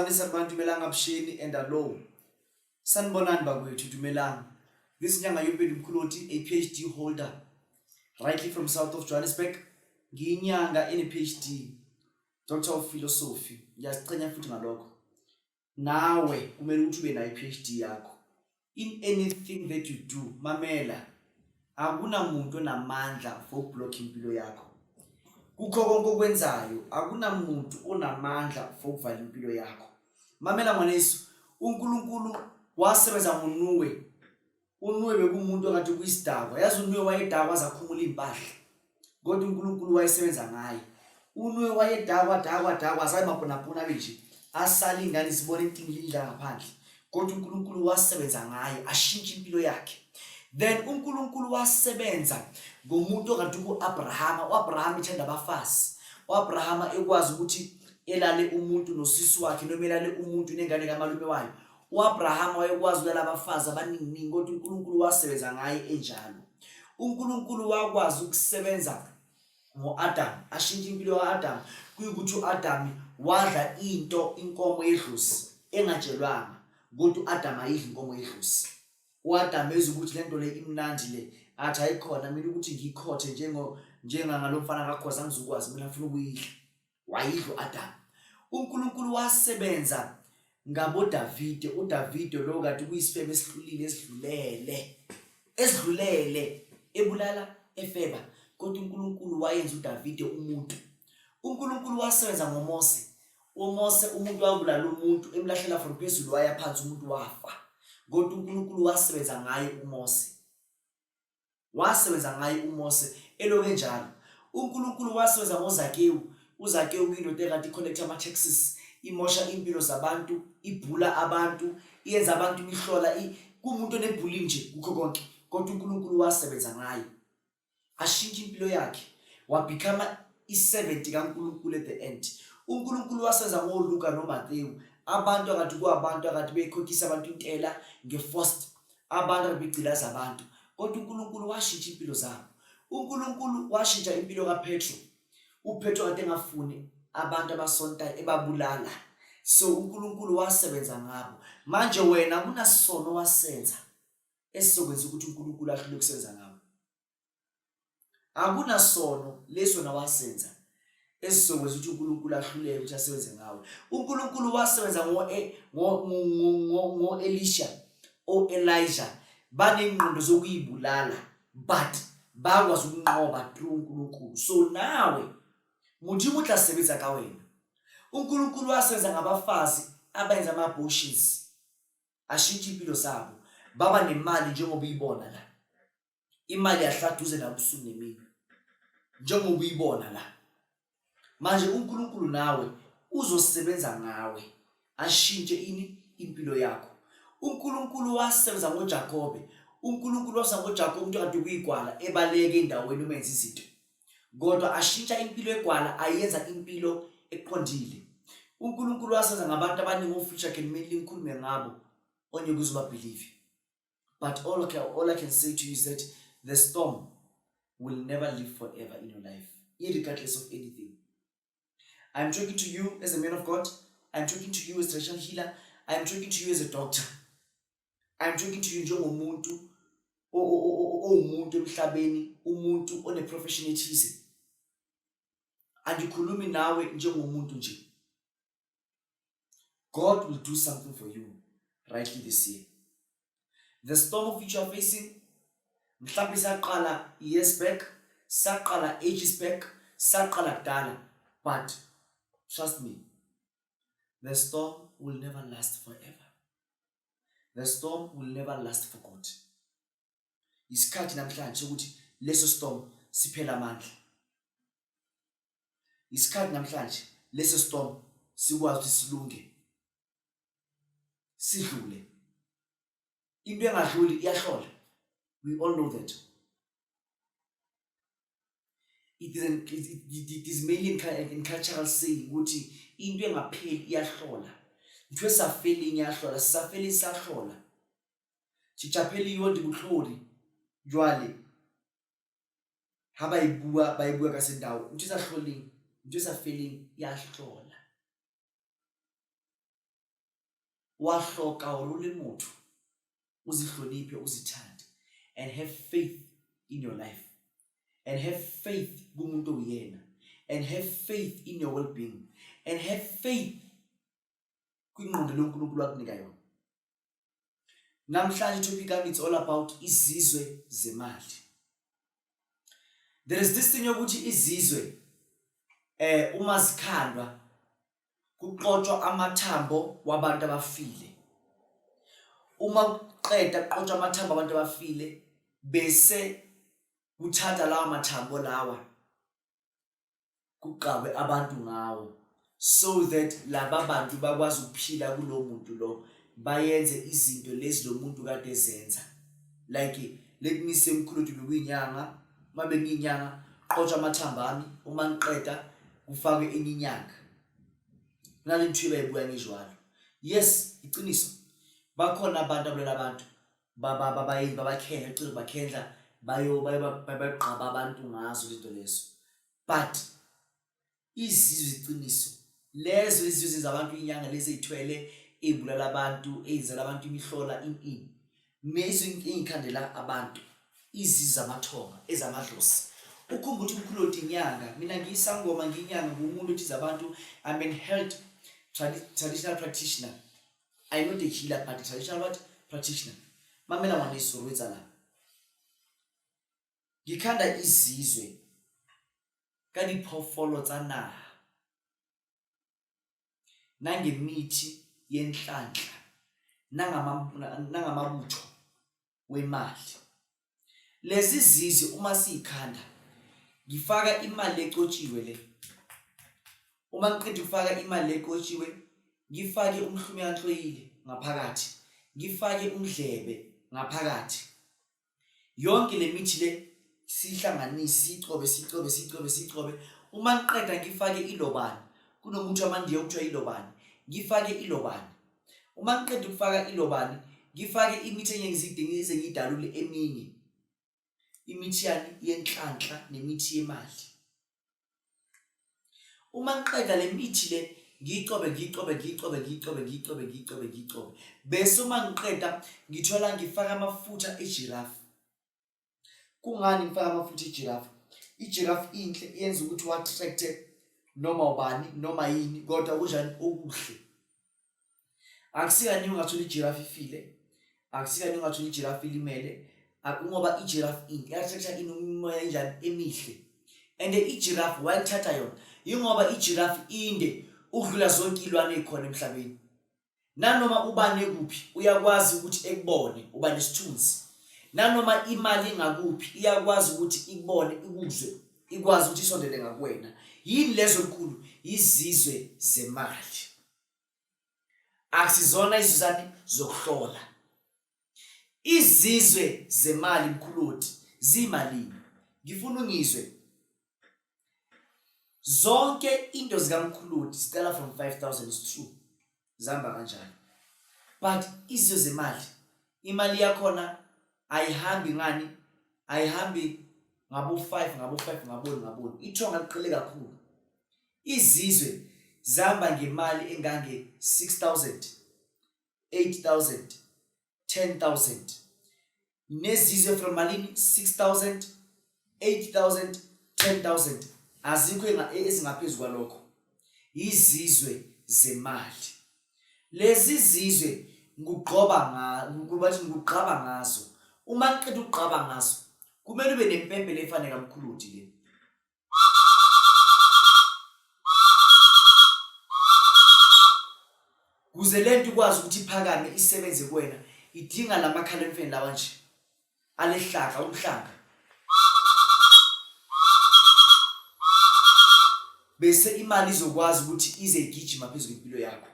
Thokozani sanibona dumelang avuxeni and alo. Sanibonani bakwethu dumelang. This nyanga yompeli Mkhuloti a PhD holder rightly from south of Johannesburg. Ngiyinyanga ene PhD Doctor of Philosophy. Ngiyaziqhenya futhi ngalokho. Nawe kumele ukuthi ube nayo i-PhD yakho. In anything that you do, mamela. Akunamuntu onamandla for ukublock impilo yakho. Kukho konke okwenzayo, akunamuntu onamandla for ukuvala impilo yakho. Mamela ngwanesu, uNkulunkulu wasebenza ngoNuwe. UNuwe bekuwumuntu okade kuyisidakwa. Yazi uNuwe wayedakwa aze akhumule iy'mpahla. Kodwa uNkulunkulu wayesebenza ngaye. UNuwe wayedakwa dakwa dakwa azaye mapunapuna abe nje. Asale iy'ngane zibona intingilindla ngaphandle. Kodwa uNkulunkulu wasebenza ngaye ashintshe impilo yakhe. Then uNkulunkulu wasebenza ngomuntu okade ku-Abrahama. U-Abrahama ethanda abafazi. U-Abrahama ekwazi ukuthi elale umuntu nosisi wakhe noma elale umuntu nengane kamalume wayo. U-Abrahama wayekwazi ukulala abafazi abaninginingi kodwa uNkulunkulu wasebenza ngaye enjalo. UNkulunkulu wakwazi ukusebenza ngo-Adam, ashintshe impilo ka-Adam kuyukuthi u-Adam wadla into inkomo yedlozi engatshelwanga kodwa u-Adam ayidli inkomo yedlozi. U-Adam ezwa ukuthi lento le imnandi le athi ayikhona mina ukuthi ngiyikhothe njengo njengangalo mfana kaKhoza angizukwazi mina ngifuna ukuyidla. Wayidla u-Adamu. UNkulunkulu wasebenza ngaboDavide, uDavide lo kade kuyisifebe esihlulile esidlulele, esidlulele ebulala efeba, kodwa uNkulunkulu wayenza uDavide umuntu. UNkulunkulu wasebenza ngoMose. UMose umuntu wabulala umuntu emlahlela from phezulu waya phansi umuntu wafa. Kodwa uNkulunkulu wasebenza ngaye uMose. Wasebenza ngaye uMose elokhu enjalo. UNkulunkulu wasebenza ngoZakewu. UZakewu kuyindoda ekade i-collecta ama-taxes, imosha iy'mpilo zabantu, ibhula abantu, iyenza abantu imihlola, kuwumuntu onebhuli nje kukho konke. Kodwa uNkulunkulu wasebenza ngaye. Ashintshe impilo yakhe. Wa-become i-servant kaNkulunkulu at the end. UNkulunkulu wasebenza ngoLuka noMathewu. Abantu akade kuwabantu akade bekhokhisa abantu intela nge-forced abantu ababegqilaza abantu kodwa uNkulunkulu washintsha impilo zabo. UNkulunkulu washintsha impilo kaPetro. UPetro kade engafuni abantu abasontayo ebabulala. So uNkulunkulu wasebenza ngabo. Manje wena kunasono wasenza esizokwenza ukuthi uNkulunkulu ahlule ukusebenza ngawe. Akunasono lesi wena wasenza esizokwenza ukuthi uNkulunkulu ahluleke ukuthi asebenze ngawe. UNkulunkulu wasebenza ngo-Elisha, o-Elijah banengqondo zokuyibulala but bakwazi ukunqoba through uNkulunkulu. So nawe Modimo o tla sebetsa ka wena. UNkulunkulu wasebenza ngabafazi abenza ama-abortions ashintsha impilo zabo baba nemali njengoba uyibona la. Imali yahlala duze nawe ubusuku nemini njengoba uyibona la. Manje uNkulunkulu nawe uzosebenza ngawe ashintshe ini impilo yakho. UNkulunkulu wasebenza ngoJakobe. UNkulunkulu wasebenza ngoJakobe umuntu kade kuyigwala ebaleke endaweni uma enza izinto. Kodwa ashintsha impilo egwala ayenza impilo eqondile. UNkulunkulu wasebenza ngabantu abaningi ofuture can mainly ngikhulume ngabo onyeke uzobabelieve. But all I can say to you is that the storm will never live forever in your life, irregardless of anything. I'm talking to you as a man of God. I'm talking to you as a traditional healer. I'm talking to you as a doctor. I'm talking to you njengomuntu owumuntu emhlabeni, umuntu one-profession ethize. Angikhulumi nawe njengomuntu nje. God will do something for you rightly this year. The storm of which you are facing, mhlawumbe saqala years back, saqala ages back, saqala kudala, but trust me, the storm will never last forever. The storm will never last for good. Isikhathi namhlanje sokuthi leso storm siphela amandla. Isikhathi namhlanje leso storm sikwazi ukuthi silunge sidlule. Into engadluli iyahlola. We all know that. It is mainly in cultural saying ukuthi into engapheli iyahlola. Ntho e sa feleng iyahlola, sa feleng sa hlola. Tjitjhapheli yo di botlhodi jwale ha ba e bua ba e bua ka sendao ntho e sa hloleng ntho e sa feleng ya hlola. Wa hloka hore o le motho o zihloniphe, o zithande and have faith in your life and have faith kumuntu owuyena and have faith in your well-being and have faith kwingqondo loNkulunkulu akunika yona. Namhlanje topic yami it's all about izizwe zemali. There is this thing yokuthi izizwe uma zikhandwa kuqotshwa amathambo wabantu abafile. Uma kuqeda kuqotshwa amathambo abantu abafile bese kuthatha lawa mathambo lawa kugqawe abantu ngawo so that laba bantu bakwazi ukuphila kulo muntu lo bayenze izinto lezi lo muntu kade ezenza. Like let me say mkhulu uthi bekuyinyanga, uma bengiyinyanga qotshwa amathambo ami, uma ngiqeda kufakwe enye inyanga. Nale nthiba ebuya ngejwalo. Yes, iqiniso. Bakhona abantu abulala abantu babayini babakhendla cela bakhendla bayo bayogqaba abantu ngazo izinto lezo. But izizwe iqiniso lezo izizwe zenza abantu inyanga lezi ezithwele ezibulala abantu ezenzela abantu imihlola in in nezwe engikhandela abantu izizwe zamathonga ezamadlozi ukhumbula ukuthi umkhulu othi inyanga mina ngiyisangoma ngiyinyanga ngumuntu othize abantu I'm an health traditional practitioner. I'm not a healer but a traditional what practitioner. Mamela ngwaneso rwetsa la ngikhanda izizwe ka diphoofolo tsa naha nangemithi yenhlanhla nangamabutho wemali. Lezi zizwe uma siyikhanda ngifaka imali ecotshiwe le. Uma ngiqeda ukufaka imali ecotshiwe ngifake umhlume kanhloyile ngaphakathi, ngifake umdlebe ngaphakathi. Yonke le mithi le siyihlanganise siyicobe siyicobe siyicobe siyicobe. Uma ngiqeda ngifake ilobani, kunomuthi wamaNdiya okuthiwa ilobani, ngifake ilobani. Uma ngiqeda ukufaka ilobani ngifake imithi enye ngizidinge ngize ngiyidalule eminye imithi yani yenhlanhla nemithi yemali. Uma ngiqeda le mithi le ngiyicobe ngiyicobe ngiyicobe ngiyicobe ngiyicobe ngiyicobe ngiyicobe bese uma ngiqeda ngithola ngifaka amafutha ejirafu. Kungani ngifaka amafutha ejirafu? Ijirafu inhle yenza ukuthi u-attract-e noma ubani noma yini kodwa kunjani okuhle. Akusikaningi ungathola ijirafu ifile, akusikaningi ungathola ijirafu ilimele ngoba ijirafu inhle i-attract-a imimoya enjani emihle. And ijirafu why ngithatha yona? Yingoba ijirafu inde ukudlula zonke iy'lwane ey'khona emhlabeni. Nanoma ubani ekuphi uyakwazi ukuthi ekubone, uba nesithunzi. Nanoma imali ingakuphi iyakwazi ukuthi ikubone, ikuzwe, ikwazi ukuthi isondele ngakuwena. Yini lezo mkhulu? Yizizwe zemali. Akusizona izizwe zani zokuhlola. Izizwe zemali mkhuloti ziyimalini? Ngifuna ungizwe. Zonke into zikamkhuloti ziqala from 5000 is true. Zihamba kanjalo. But izizwe zemali, imali yakhona ayihambi ngani? Ayihambi ngabo 5 ngabo 5 ngaboni ngaboni. Ithonga liqile kakhulu. Izizwe zihamba ngemali engange 6000, 8000, 10000. Nezizwe from malini? 6000, 8000, 10000. Azikho ezingaphezu kwalokho. Izizwe zemali. Lezi zizwe ngugqoba nga bathi ngugqaba ngazo. Uma ngiqeda ukugqaba ngazo kumele ube nempempe lefane kamkhuludi le. Kuze lento ikwazi ukuthi iphakame isebenze kuwena idinga lamakhala emfeni lawa nje alehlaka umhlanga bese imali izokwazi ukuthi ize igijima phezu kwempilo yakho.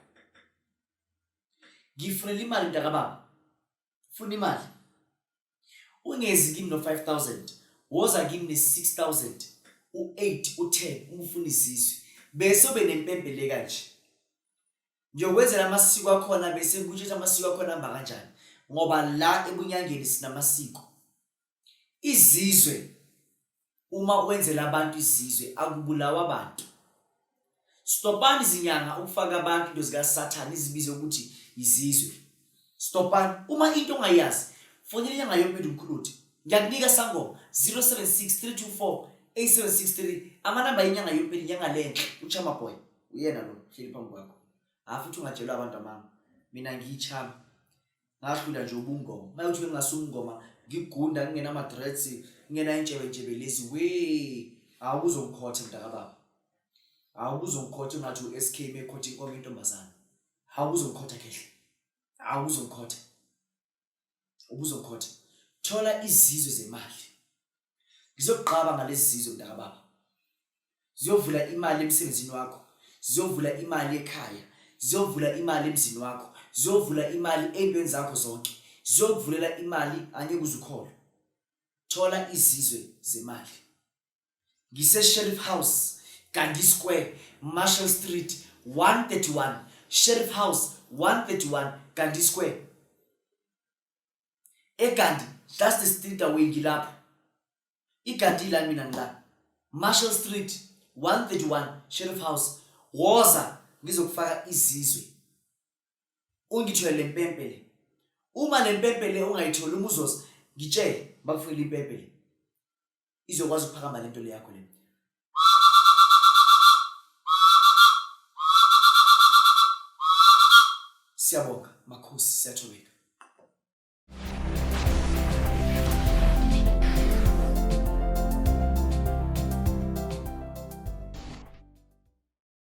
Ngifunela imali mntakababa, funa imali. Ungezi kimi no-5000, woza kimi ne-6000, u-8, u-10 uma ufuna izizwe. Bese ube nempempe le kanje. Ngiyokwenzela amasiko akhona bese ngikutshela amasiko akhona ahamba kanjani. Ngoba la ebunyangeni sinamasiko. Izizwe uma wenzela abantu izizwe akubulawa bantu. Stopani izinyanga ukufaka abantu into zikaSathane izibize ukuthi Izizwe. Stopani. Uma into ongayazi, fonela inyanga yompilo umkhuluthi. Ngiyakunika sangoma 076 324 8763 amanamba inyanga yompilo inyanga lenhle uchama boy uyena lo hleli phambi kwakho. Ha futhi ungatshelwa abantu amanga. Mina ngiyichama. Ngahlula nje ubungoma. Maye uthi bengingasumngoma ngigunda ngingenama-dreads ngingena intshebentshebe lezi we awubuzongikhotha mntakababa. Awubuzongikhotha ungathi u-SK mekhotha inkomo intombazane. Awubuzongikhotha khehle. Awubuzongikhotha. Ubuzongikhotha. Thola izizwe zemali. Ngizokuqaba ngalezi zizwe mntakababa. Ziyovula imali emsebenzini wakho, ziyovula imali ekhaya, ziyovula imali emzini wakho, ziyovula imali ey'ntweni zakho zonke, ziyokuvulela imali angeke uze ukholwe. Thola izizwe zemali. Ngise-Sheriff House, Gandhi Square, Marshall Street, 131, Sheriff House, 131, Gandhi Square. EGandhi, just a street away ngilapho. IGandhi ila mina ngila. Marshall Street, 131, Sheriff House. Woza ngizokufaka izizwe. Ungithole le mpempe le. Uma le mpempe le ungayitholi uma uzoza ngitshele bakufakele impempe le. Izokwazi ukuphakama lento le yakho le. Siyabonga makhosi siyathobeka.